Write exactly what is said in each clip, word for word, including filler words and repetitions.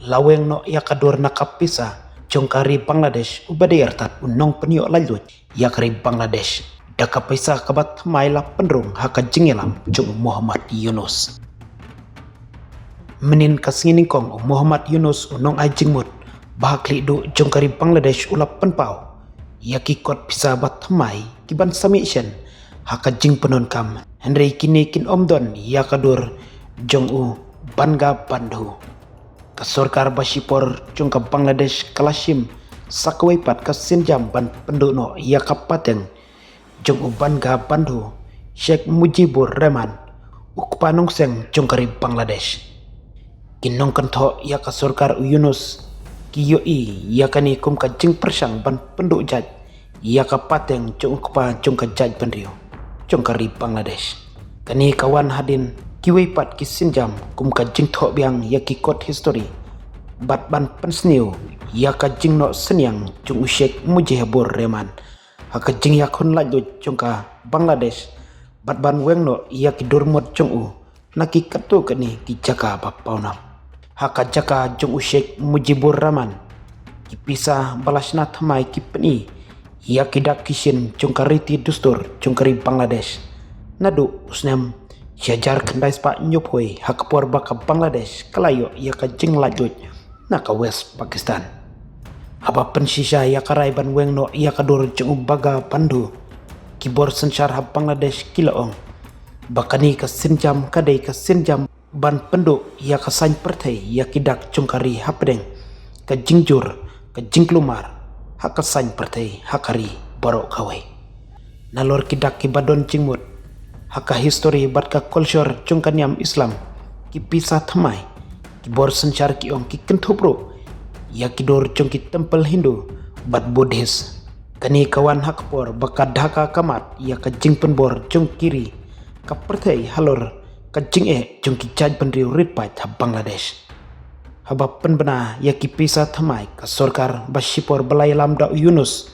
La weng noh ïa ka dur na ka pisa jong ka ri Bangladesh, uba dei artat u nongpynïoh laitluid ïa ka ri Bangladesh. Da ka pisa kaba thymmai la pynrung ha ka jingïalam jong u Muhammad Yunus. Mynnin ka sngi nyngkong u Muhammad Yunus u nongai jingmut ba ha khlieh duh jong ka ri Bangladesh u la pynpaw ïa ki kot pisa ba thymmai ki ban sa mih shen ha ka jingpyndonkam, hynrei kine kin ym don ïa ka dur jong u Bangabandhu. Ka sorkar ba shipor jong ka Bangladesh ka la shim sa kawei pat ka sienjam ban pynduh noh ïa ka pateng jong u Bangabandhu, Sheikh Mujibur Rahman, u kpa nongseng jong ka ri Bangladesh. Ki nongkynthoh ïa ka sorkar u Yunus ki ïohi ïa kane kum ka jingpyrshang ban pynduh jait ïa ka pateng jong u kpa jong ka jaitbynriew jong ka ri Bangladesh. Kane ka wan hadien kiwei pat ki sienjam kum ka jingthoh biang ïa ki kot histori bad ban pynsniew ïa ka jingnoh synñiang jong u Sheikh Mujibur Rahman ha ka jingïakhun laitluid jong ka Bangladesh, bad ban weng noh ïa ki dur mut jong u na ki katto katne ki jaka ba pawnam. Ha ka jaka jong u Sheikh Mujibur Rahman, ki pisa ba la shna thymmai ki pyni ïa ki dak ki shin jong ka riti dustur jong ka ri Bangladesh. Naduh u snem shi hajar khyndai spah hynñiewphew wei, ha ka por ba ka Bangladesh ka la ïoh ïa ka jinglaitluid na ka West Pakistan. Haba pynshisha ïa ka rai ban weng noh ïa ka dur jong u Bangabandhu, ki bor synshar ha Bangladesh ki la ong ba kane ka sienjam ka dei ka sienjam ban pynduh ïa ka saiñ pyrthei ïa ki dak jong ka ri hapdeng ka jingjur, ka jingkulmar ha ka saiñ pyrthei ha ka ri baroh kawei. Nalor ki dak kiba don jingmut ha ka histori bad ka culture jong ka niam Islam, ki pisa thymmai, ki bor synshar ki ong ki kynthup ruh ïa ki dur jong ki templ Hindu bad Buddhist. Kane ka wan ha ka por ba ka Dhaka ka mad ïa ka jingpynbor jong ki ri ka pyrthei halor ka jingeh jong ki jaitbynriew rit paid ha Bangladesh. Haba pynbna ïa ki pisa thymmai, ka sorkar ba shipor ba la ïalam da u Yunus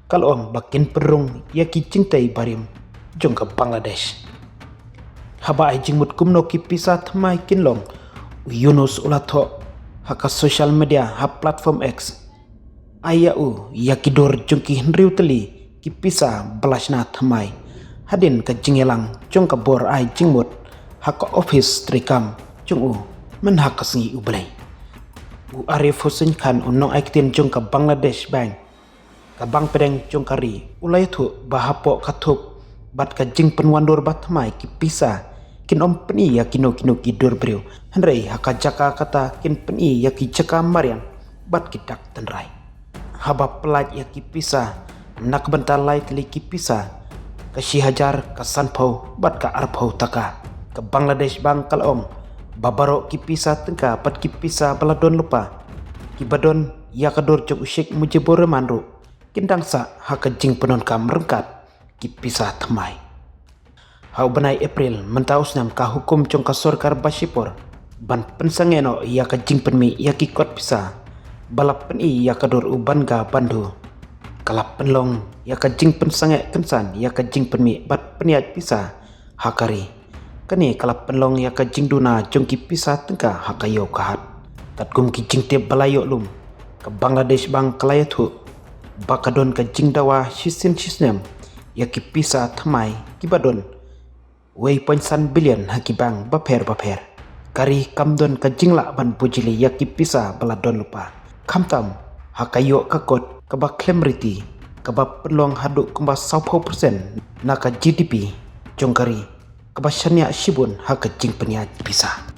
ka la ong ba kin pynrung ïa ki jingtei barim jong ka Bangladesh. Haba ai jingmut kumno ki pisa thymmai kin long, u Yunus u la thoh ha ka social media, ha platform X, ai ïa u ïa ki dur jong ki hynriew tylli ki pisa ba la shna thymmai hadien ka jingïalang jong ka bor ai jingmut ha ka ophis treikam jong u myn ha ka sngi U Blei. U Arif Hussain Khan, u nongai ktien jong ka Bangladesh Bank, ka bank pdeng jong ka ri, u la ïathuh ba hapoh ka thup bad ka jingpynwandur ba thymmai ki pisa kin ym pyni ïa kino kino ki dur briew, hynrei ha ka jaka kata kin pyni ïa ki jaka mariang bad ki dak tynrai. Haba pyllait ïa ki pisa na ka bynta lai tylli ki pisa, ka shi hajar, ka sanphew bad ka arphew taka, ka Bangladesh Bank ka la ong ba baroh ki pisa tyngka bad ki pisa ba la don lypa kiba don ïa ka dur jong u Sheikh Mujibur Rahman ruh kin dang sah ha ka jingpyndonkam ryngkat ki pisa thymmai. Ha u bnai April mynta u snem, ka hukum jong ka sorkar ba shipor ban pynsangeh noh ïa ka jingpynmih ïa ki kot pisa ba la pyni ïa ka dur u Bangabandhu, ka la pynlong ïa ka jingpynsangeh kynsan ïa ka jingpynmih bad pynïaid pisa ha ka ri. Kane ka la pynlong ïa ka jingduna jong ki pisa tyngka ha ka ïew ka hat. Katkum ki jingtip ba la ïoh lum, ka Bangladesh Bank ka la ïathuh ba ka don ka jingdawa shisien shisnem ïa ki pisa thymmai kiba don wei point san billion ha ki bank bapher bapher. Ka ri kam don ka jinglah ban bujli ïa ki pisa ba la don lypa, khamtam ha ka ïoh ka kot kaba khlem riti, kaba pynlong haduh kumba sawphew percent na ka G D P jong ka ri, kaba shaniah shibun ha ka jingpynïaid pisa.